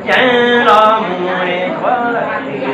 Ces los mus es ua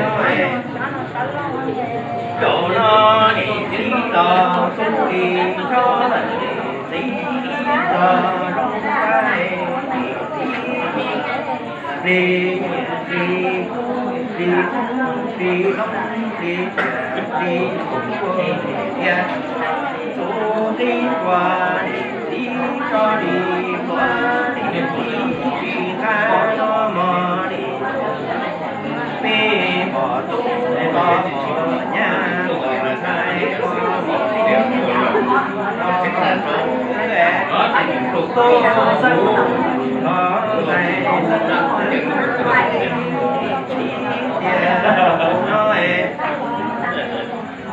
no es, zaum no nim txiv los tub li nrho, nim txiv los zoo tais, nim txiv plig nyiam plig kub plig kub plig loob plig tsiam plig kuj thiab. Tus txiv ua nim txiv tso nim pluav nim txiv tsis nqa no mog nim peb pom tub los pom nyab pom ntxhais los pom tub los pom tub xeeb los ntxhais xeeb tias no es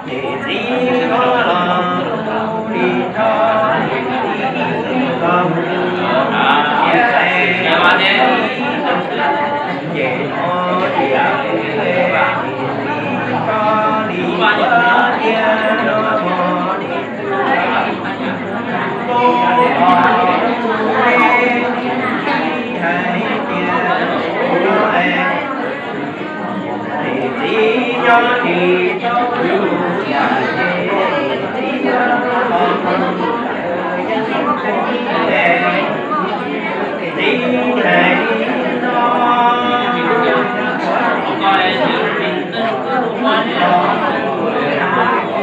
nim txiv koj los li nrho nim txiv los mus thiab es ces no tias nim txiv koj li ua tiag no mog nim txiv koj los mus thiab nim txiv hais tias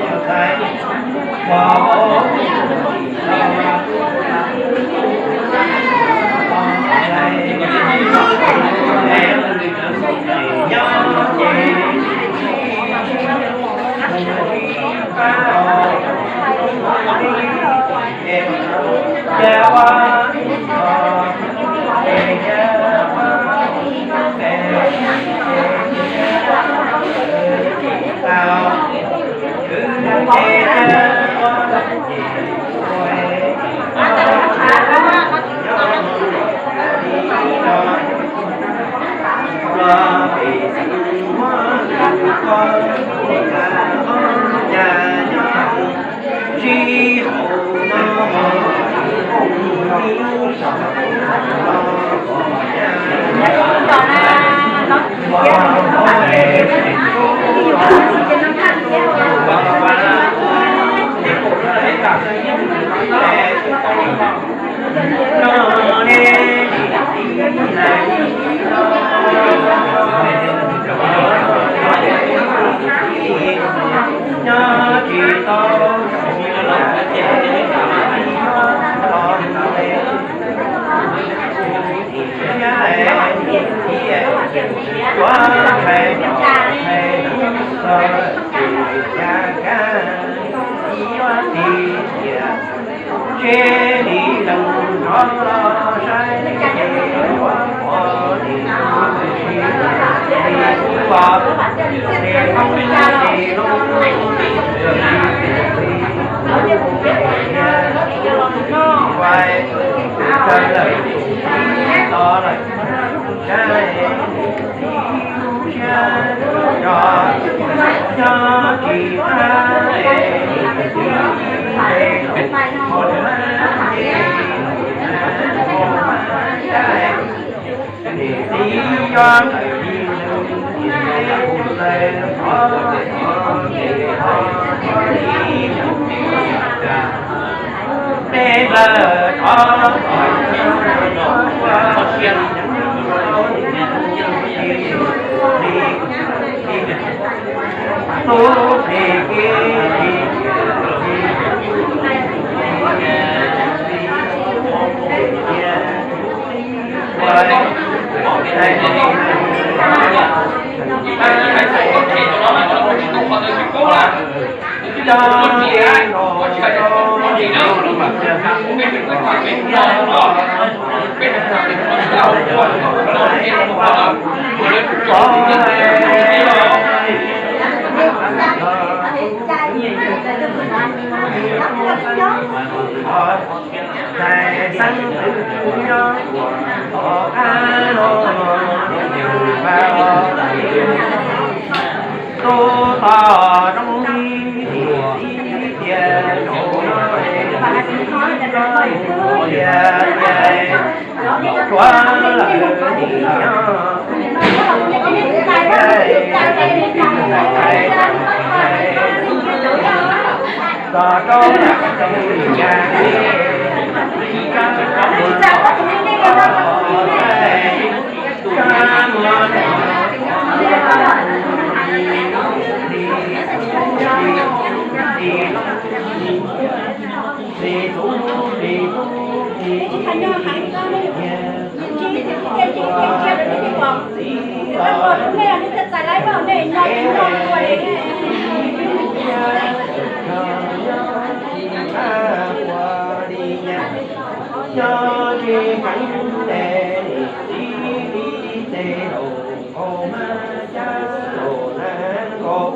no es nim txiv nyob tsis tau yus yam ces nim txiv nyob tsis tau yus yeej tsis es nim txiv hais li no. Tub tos zoo li niam txiv tias, tias tias, tshuav lawm nim no, txog rau lam tau li cas, nyob tsis heev es txiv li ces laus nkaus mas cas laus na nkaus.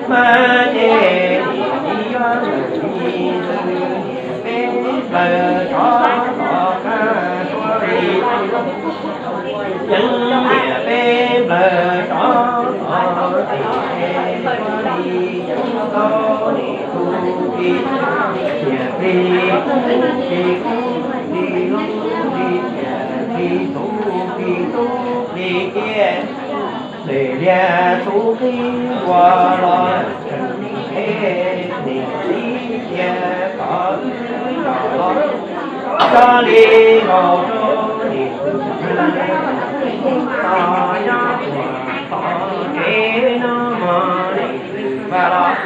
Mas ces niam txiv yuav mus ncig ntws, niam peb nplawg tsov tom qab tuaj li, yeej niam peb nplawg tsov tom tim es tuaj li, yeej tau niam tus plig, niam plig kub plig kub plig lub plig, niam plig tub plig tub plig kiag. Lem liag txhuv qhib dua los tseem qheb, niam txiv tias kom wb los los, coj li nkaus rau niam tus plig, tos nyob puag tom kev no mog niam tus Vaj los.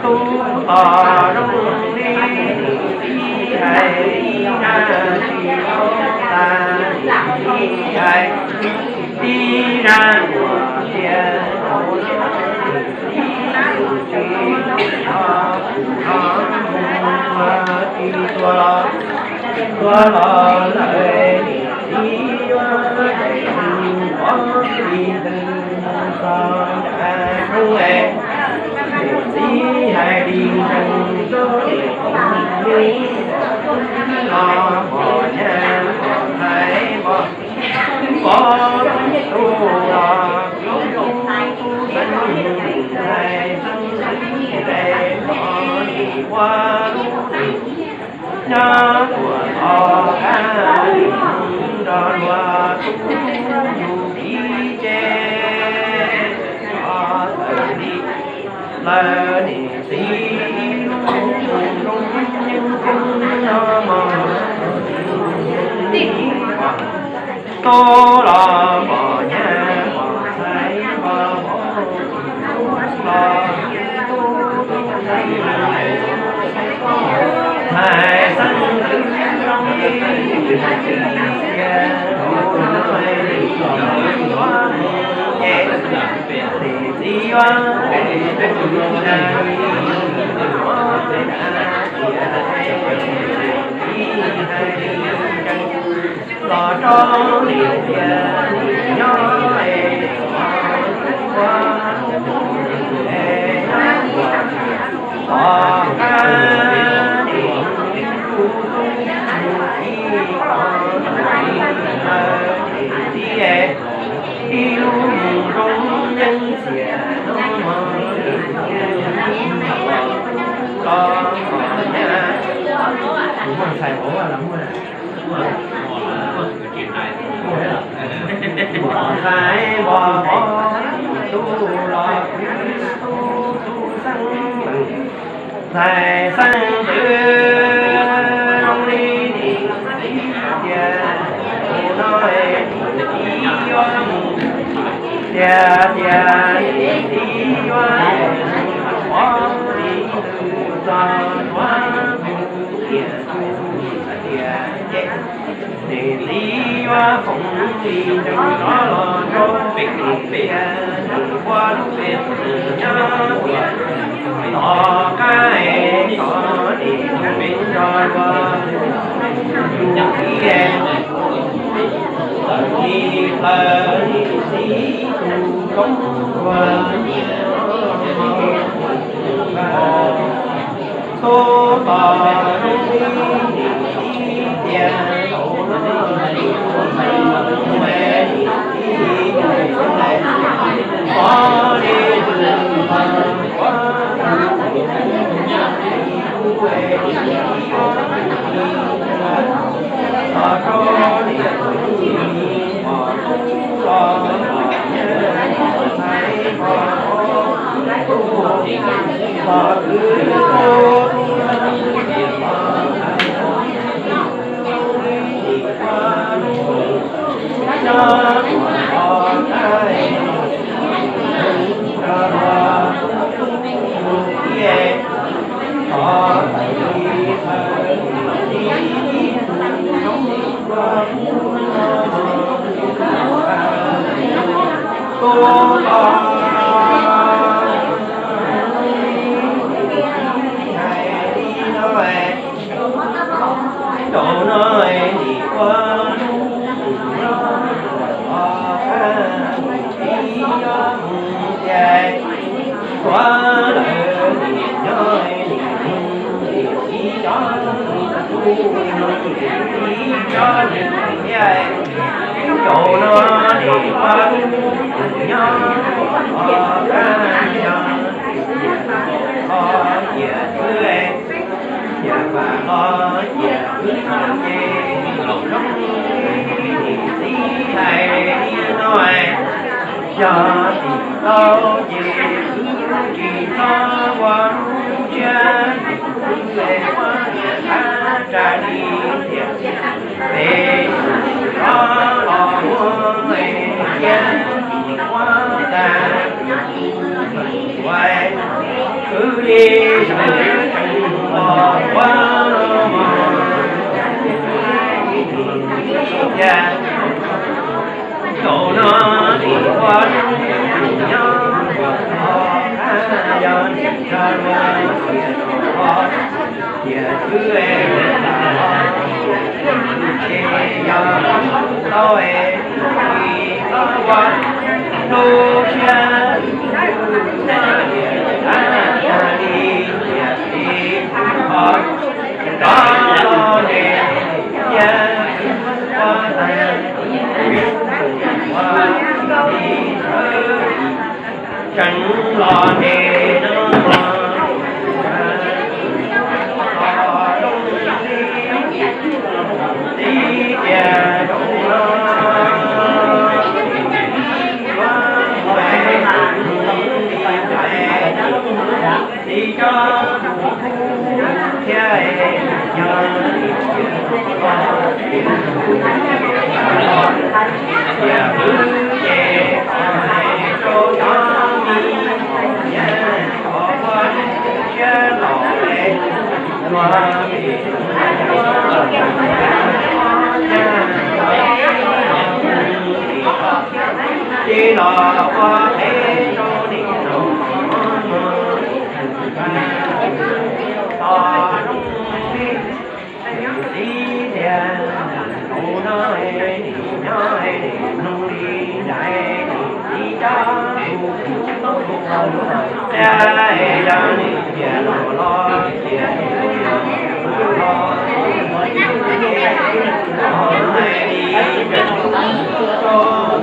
Tub tos zoo li niam txiv hais, ib zaj tsis tau tas niam txiv hais, ib zaj uas tias tau niam txiv tus tsis tau, tsis tau mus, tsis tuaj los, tuaj los lawm niam txiv yuav mus pov li ntawd mus txog nram roob es, niam txiv hais li ntawd rau niam tus plig los pom nyab pom ntxhais pom, pom tub los tub xeeb ntxhais xeeb ntxhais pom nim ua lub nyob puag tom qab nrog luag tub yug ib ce, o tawm li lawm niam txiv lub mus zoo yeej koob no mog. Tub los pom nyab pom ntxhais pom, tub los tub, ntxhais xeeb ntxwv zoo li niam txiv tias, ces niam txiv yuav mus, los rau niam tias nyob es, ua es, tom qab es, kuv tus mus ib qho, niam txiv es, ib lub mus zoo yeej txias no mog, los nyab, kuv muaj ntxhais hauv los muaj na. Ntxhais npog pov, tub los tub, tub xeeb, ntxhais xeeb ntxwv zoo li niam txiv tias, tus no niam txiv yuav mus, tias tias niam txiv yuav mus, pov li ntawd txog tuav tus tias, tus tias ces niam txiv yuav foom li ntsees rov los rau pem tias, nws ua lub nyob uas Tom qab es tod nim nrog luag tus txiv, tawm li plaws nim txiv tus koob ua nyiam, tub tos zoo li nim txiv tias, thaum no nim txiv, nim txiv, nim txiv, nim txiv, Zaum no nim ua lub tus no, nim txiv nyob mus ces, ua lawm nim nyob nim mus, nim txiv cov nim mus, nim txiv cov nim thiab. Zaum no nim ua lub tus nyob, nim ua qab nyob, nim ua qhov ciam xwb, nim ua qhov ciam xwb ces, nim txiv hais li no, yog tim tau ces wb tsis txhob ua lub siab, wb ua niam qab tsa li tiam, peb tsis txhob los muab cia ua tas, ua wb li sawv tsees los ua los, cia zaum no nim ua lub tus nyob, ua qhov qab yog nim nrog luag tias, tias xwb es, ces yog tau es, tsis txhob ua lub siab, tag li tiam sis, rov los ces, cia ua tas, ua li tseev los ces no, tib tias zaum no, tib cov tus thiab, yog tias wb ces kom hais rau cov me nyuam, kom ua siab los, ces los ua qhev rau nim no, tos zoo li txiv tias, zaum no nim nyob nim mloog li ntawd, nim txiv cov tus koob ua nyiam, yog nim tias los los tias, los los, hais li rau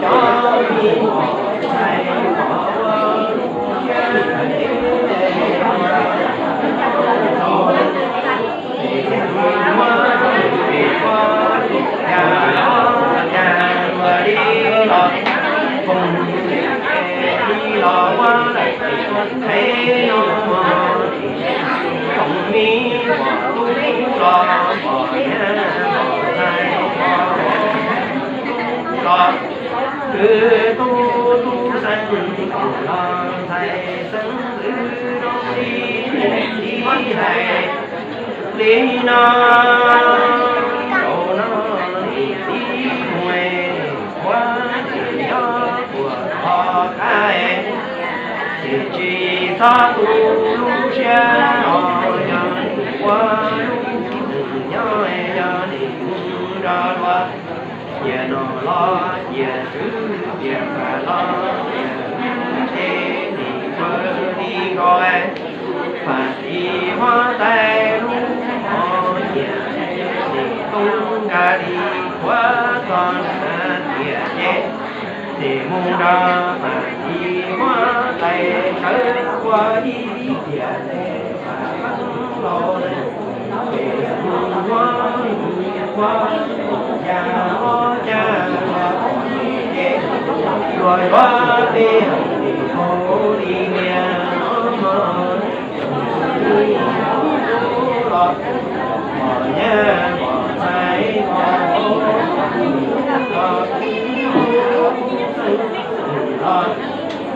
cov me nyuam, hais kom ua lub siab, Kwv tub tub xeeb los ntxhais xeeb ntxwv zoo li txiv hais li no, zaum no nim txiv mus ua nyob puas tau qab. Ces tsis txhob tu lub siab os, yog nim ua lub nyob, yog nim mus nrog luag, cia nom los cia tswv, cia npam los cia npam, ces nim ua li ko, vam txiv huab tais lub hom, cia nim tub nka li qhuav txog nram tiaj ces, nim mus nrog vam txiv huab tais sawv ua ib tiaj, ces vam los ces mus ua mus ua, ya ob cag los ces luag yuav peb hauv li hauv li niag no los, mos nyab mos ntxhais mos hauv los, los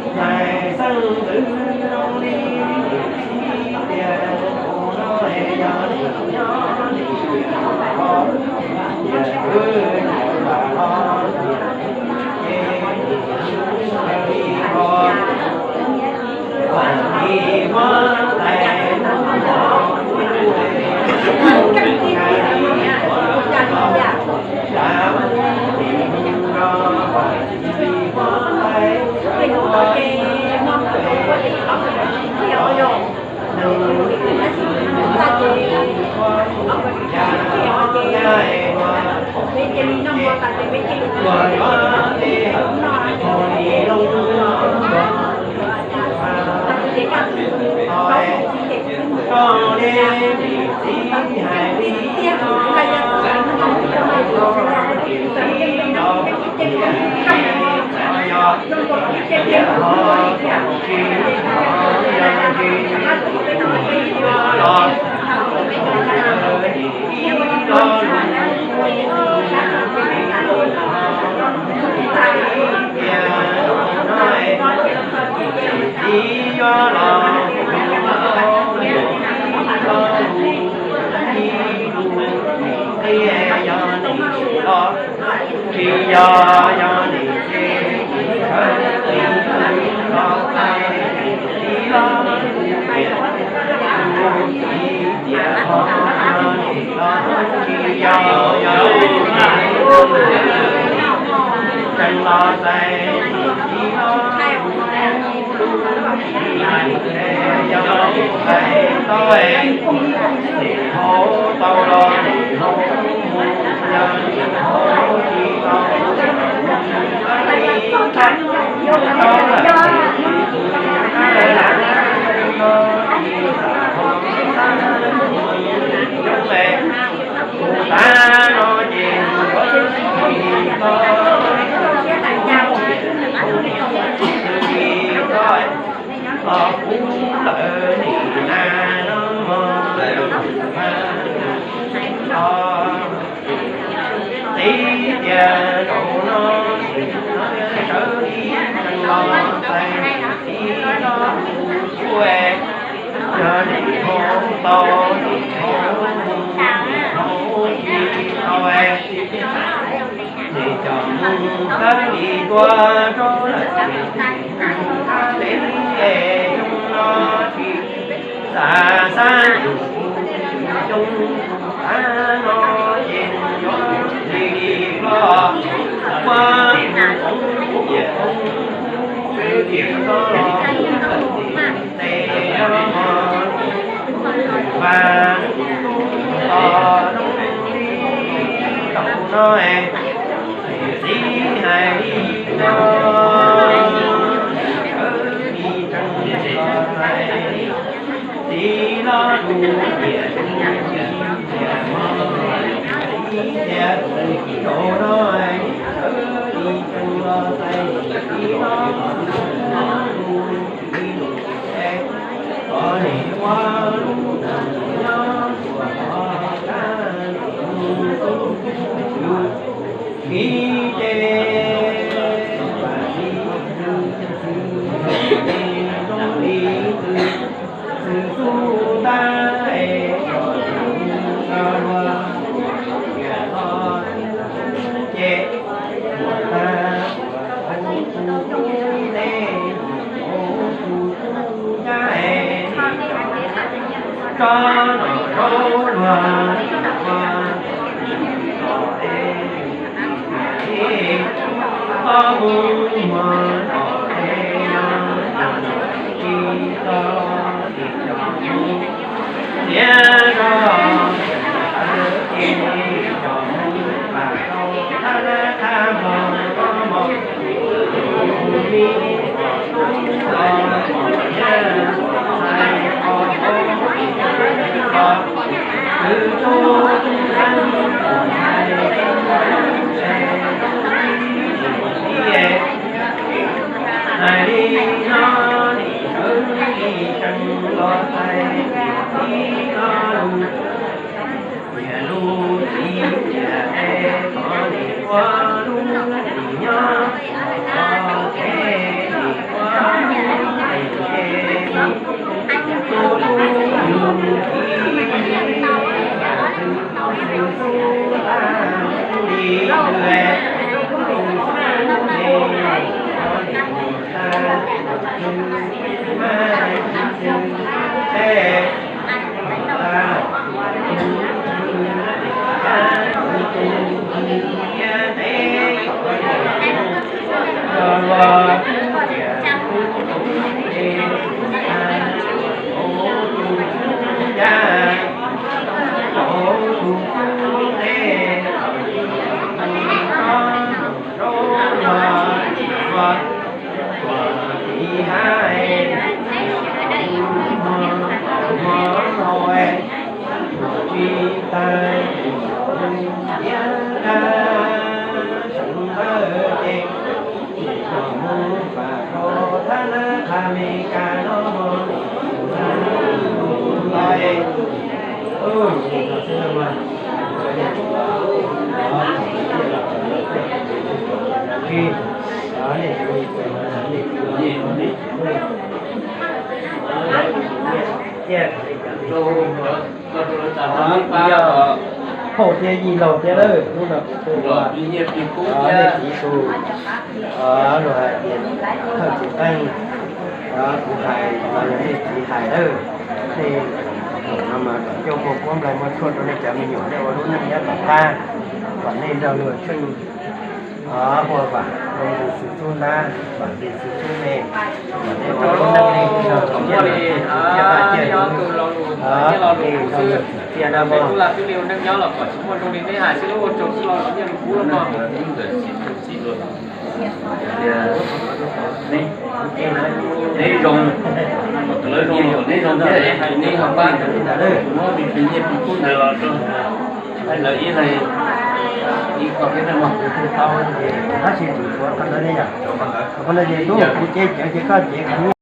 ntxhais xeeb ntxwv zoo li tiag, tus no yog nim nyob nim tiag los, yog wb nim lam los, ces nim wb li ko, vam txiv huab tais lub hom, nim mus nrog vam txiv huab tais ua ib Tsis yog, yog nim ces nim sawv nim los txais nim txiv los, nim mus txiv tiag ho nim los, tsis yog, yog nim tseem los txais nim txiv los, yog nim txais tau nim hauv tau los nim hauv mus, yog nim hauv tsis tau Txiv tias zaum no sawv li tseem los txais txiv los mus tsuj, yog nim hauv tau nim hauv mus nim hauv tsis tau, nim coj mus xab li tua rau lawm, thab teb es xyoo no tsis xav xab tus xyoo, xav no ces yuav li li los, ua mus ua mus ua mus ua mus ua mus ua mus tes no, mas tus tos no, txiv hais li no, sawv li tseem los txais li, txiv los tus tias tus tias tias ho, txiv tias zaum no sawv li tseem los txais li, txiv los tus tus li lus es, kom nim ua lub nyob ua qhov kab mus tu lus vim ces vam li twg, xwm li twg, xwm xub tab es kom tus nrog luag, ces Phauj thiab yij laug thiab lawm, hnub no kuv tuaj ua nej txiv tus luag hais tias thawj txiv qeej, kuv hais los yog nej txiv hais lawm. Tej zaum no mas kom coj muaj kuab nplai muaj tshuaj rau nej cov me nyuam nej ua lub neej nyob tom qab, kom nej nrog luag tsheej ua vam npis xwm txub nab, vam npis xwm txub me, kom nej ua lub neej nej nrog luag nyob tom qab. Cia na mog. Neb zoo, lawv zoo, neb zoo thiab neb ho pab muab pis nyiaj pis kub ntawd los rau lawv ib leeg ib qho thiab na mog. Tab sis tsum tshuav qhov ntawd ne yom, qhov ntawd ces tub kuv cev ceev ces koj cev qhov nyiaj.